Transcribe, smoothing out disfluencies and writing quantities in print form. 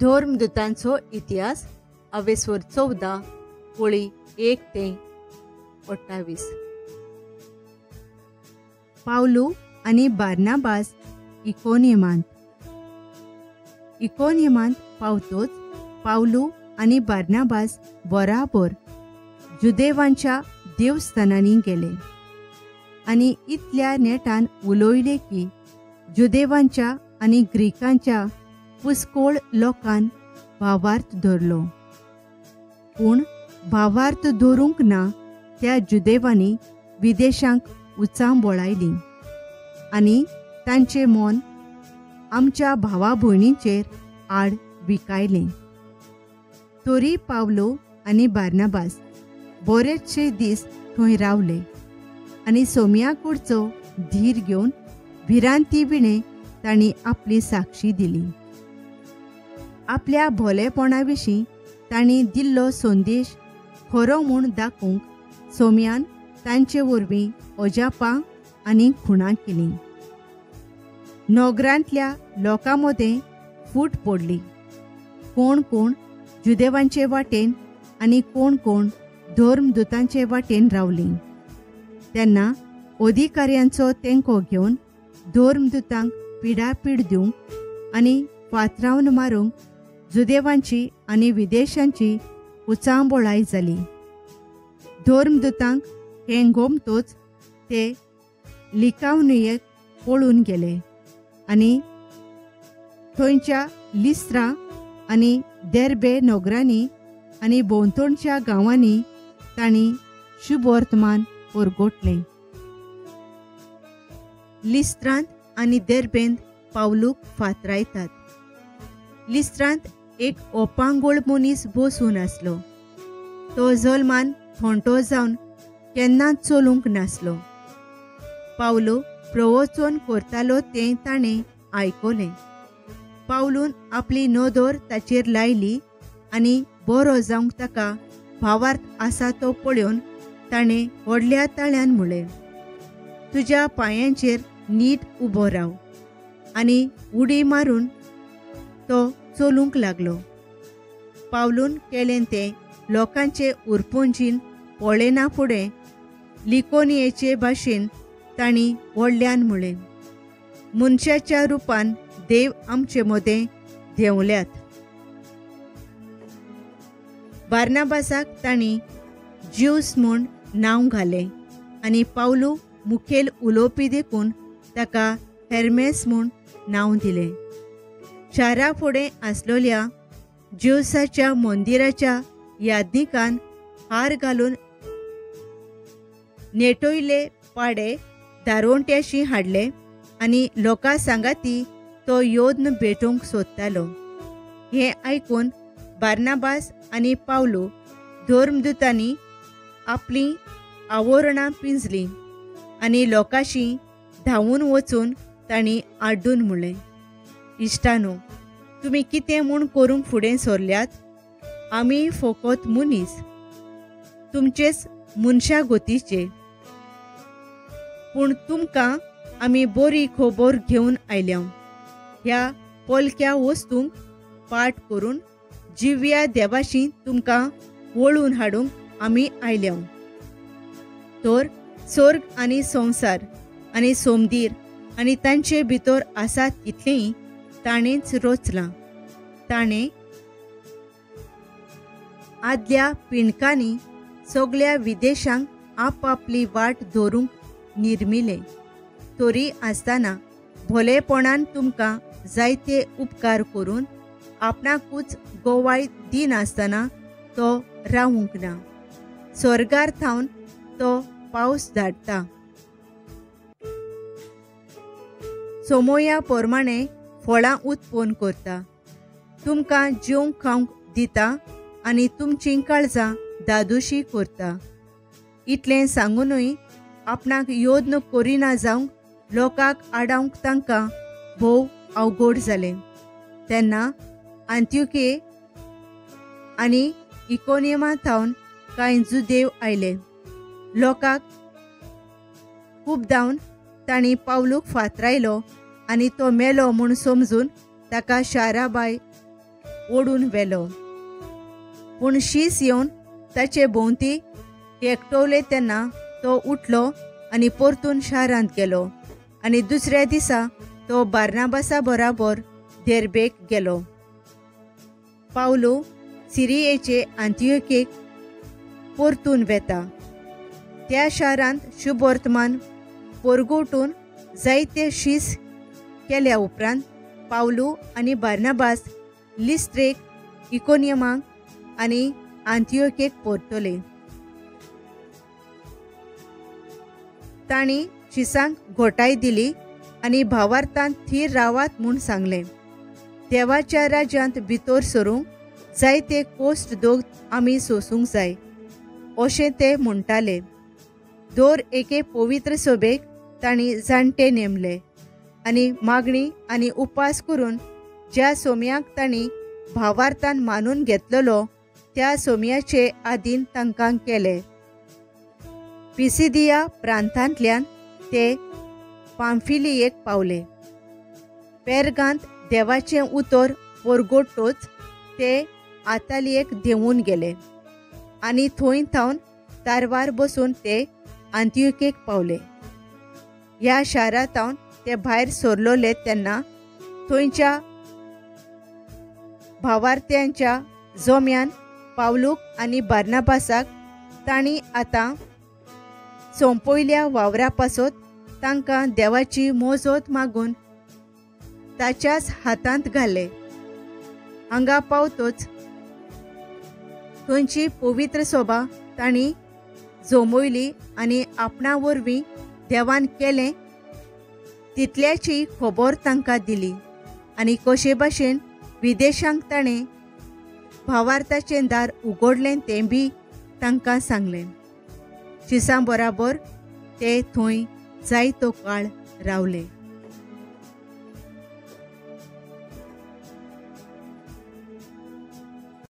धर्मदूतांचो इतिहास अवेस्वर 14 ओळी 1 ते 28. पावलू आनी बार्नाबास इकोनियमांत. इकोनियमांत पावतोच पावलू आनी बार्नाबास बराबर जुदेवांच्या देवस्थानांनी गेले आनी इतल्या नेटान उलयले की जुदेवांच्या आनी ग्रीकांच्या पुस्कोळ लोकान भावार्थ धरलो. पूण भावार्थ धरूंक ना त्या जुदेवांनी विदेशांक उचांबळायली आनी तांचें मन आमच्या भावा भयणींचेर आड विकायलें. तरी पावलो आनी बार्नाबास बरेचशे दीस थंय रावले आनी सोम्या कडचो धीर घेवन भिरांती विणें तांणी आपली साक्षी दिली. आपल्या भोलेपणा विशीं तांणी दिल्लो संदेश खरो म्हूण दाखोवंक सोम्यान तांचे वरवीं अजापां आनी खुणां केलीं. नगरांतल्या लोकां मदें फूट पडली. कोण कोण जुदेवांचे वाटेन आनी कोण कोण धर्मदूतांचे वाटेन रावलीं. तेन्ना अधिकाऱ्यांचो तेंको घेवन धर्मदूतांक पिडापीड दिवंक आनी फातरावन मारूंक जुदेवांची आनी विदेशांची उचांबळाय जाली. धर्मदूतांक हें गोमतोच ते लिकावनुयेक पळून गेले आनी थंयच्या लिस्त्रा आनी देर्बे नगरांनी आनी भोंवतणच्या गांवांनी तांणी शुभवर्तमान परगटलें. लिस्त्रांत आनी देर्बेंत पावलूक फातरायतात. लिस्त्रांत एक ओपांगोळ मनीस बसून आसलो. तो जल्मान थोंटो जावन केन्नाच चलूंक नासलो. पावलो प्रवचन करतालो तें ताणें आयकलें. पावलून आपली नदर ताचेर लायली आनी बरो जावंक ताका भावार्थ आसा तो पळोवन ताणें व्हडल्या ताळ्यान म्हळें, तुज्या पांयांचेर नीट उबो राव. आनी उडी मारून तो चलूंक लागलो. पावलून केलें तें लोकांचे उरपुंजीन पळयना फुडें लिकोनियेचे भाशेन तांणी व्हडल्यान म्हळें, मनशाच्या रुपान देव आमचे मदें देंवल्यात. बार्नाबासाक तांणी ज्यूस म्हूण नांव घालें आनी पावलू मुखेल उलोवपी देखून ताका हेर्मेस म्हूण नांव दिलें. शारा फुडें आसलेल्या ज्यूसाच्या मंदिराच्या याज्ञिकान हार घालून नेटयले पाडे दारोंट्याशी हाडले आनी लोकां सांगाती तो योद्न भेटोवंक सोदतालो. हें आयकून बार्नाबास आनी पावलू धर्मदूतांनी आपलीं आवरणां पिंजलीं आनी लोकांशी धांवून वचून तांणी आड्डून म्हळें, इश्टानो, तुमी कितें म्हूण करूंक फुडें सरल्यात? आमी फकत मनीस, तुमचेच मनशा गोतीचे, पूण तुमकां आमी बरी खबर घेवन आयल्या. ह्या पोलक्या वस्तूंक पाठ करून जिव्या देवाशी तुमकां वळून हाडूंक आमी आयल्या. तर स्वर्ग आनी संवसार आनी सोमदीर आनी तांचे भितर आसात तितलेंय ताणेंच रचलां. ताणें आदल्या पिंडकांनी सगळ्या विदेशांक आपापली वाट धरूंक निर्मिलें. तरी आसतना भोलेपणान तुमकां जायते उपकार करून आपणाकूच गोवाय दिनासतना तो रावूंक ना. स्वर्गार थावन तो पावस धाडटा, सोमोया प्रमाणे फळां उत्पन्न करता, तुमकां जेवंक खावंक दिता आनी तुमचीं काळजां दादोशी करता. इतलें सांगुनूय आपणाक योद्न करिना जावंक लोकांक आडावंक तांकां भोव अवघड जालें. तेन्ना आंत्युके आनी इकोनियमा थावन कांय जुदेव आयले. लोकांक खूब धांवन तांणी पावलूक फातरायलो आनी तो मेलो म्हूण समजून ताका शारा भायर ओडून व्हेलो. पूण शीस येवन ताचे भोंवती एकटवले तेन्ना तो उठलो आनी परतून शारांत गेलो आनी दुसऱ्या दिसा तो बार्नाबासा बराबर देर्बेक गेलो. पावलो सिरियेचे आंतियोकेक परतून वेता. त्या शारांत शुभवर्तमान परगोटून जायते शीस केल्या उपरांत पावलू आनी बार्नाबास लिस्ट्रेक, इकोनियमाक आनी आंतियोकेक परतले. तांणी शिसांक घोटाय दिली आनी भावार्थान थीर रावात म्हूण सांगलें. देवाच्या राज्यांत भितर सरूंक जायते कोश्ट दोग आमी सोसूंक जाय अशें ते म्हणटाले. दर एके पवित्र सभेक तांणी जाणटे नेमले आनी मागणी आनी उपास करून ज्या सोम्याक तांणी भावार्थान मानून घेतलेलो त्या सोम्याचे आदीन तांकां केले. पिसिदिया प्रांतांतल्यान ते पाम्फिलियेक पावले. पेरगांत देवाचें उतर परगोटोच ते आतालियेक देंवून गेले आनी थंय थावन तारवार बसून ते आंतियोकेक पावले. ह्या शारा थावन ते भायर सरलोले तेन्ना थंयच्या भावार्थ्यांच्या जोम्यान पावलूक आनी बार्नाबासाक तांणी आतां सोंपयल्या वावरा पासत तांकां देवाची मोजोत मागून ताच्याच हातांत घाले. हांगा पावतोच थंयची पवित्र सोबा तांणी जमयली आनी आपणा वरवीं देवान केलें तितल्याची खबर तांकां दिली आनी कशे भाशेन विदेशांक ताणें भावार्थाचें दार उगडलें तें बी तांकां सांगलें. शिसां बराबर ते थंय जायतो काळ रावले.